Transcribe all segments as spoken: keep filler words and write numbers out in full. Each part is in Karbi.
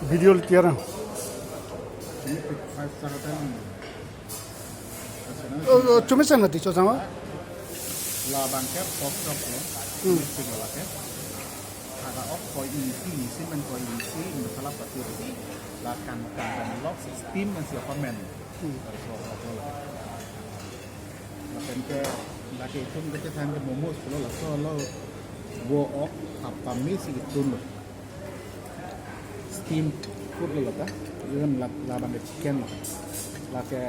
Video le tiara. Five star hotel. Oh, oh, chumi sana ti chosang. Labang ke pork chop lo. Hmm. Sing lo ke. Ada ok koi isi, isi men koi isi, masala pati isi. La kangtang dan lok steam men si apa men. Hmm. Ada so apa lo. Lapen ke lake itum ke than ke momos pulo laso lo. Bo ok apa mi si itum lo. Steam food lo lata. Even la, labang ke chicken lo. Lake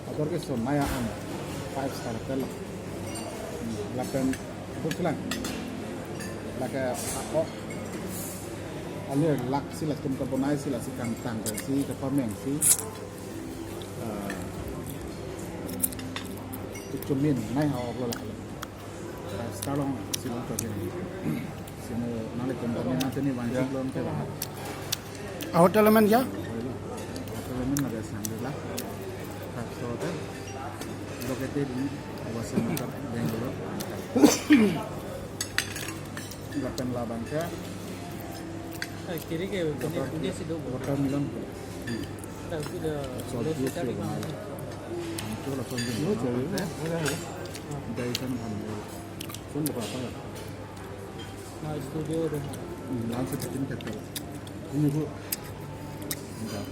ador ke so naya an five star hotel lo. Hmm, lapen food lang. Lake a-ok. Alir lak si la stum kabonai si la si kangtang si kapameng si. Ah, kechumin nai ha-ok lo lake. Star long si long to sini. Sini nang le tum kami nanti ni wangsit long ke bang. Hotel men ya? Hotel men lake Shangri-La. Five star hotel. Located in Vasant Nagar, Bangalore. Lapen labang ke Kiri ke punya punya si dong. Watermelon. Tapi dah Soal belum juice cari juga mah. mahal. Itu lah soal juice. Dari sana kan. Sun berapa ya? Nah, studio rumah. Hmm, langsung bikin kacau. Ini bu. Enggak.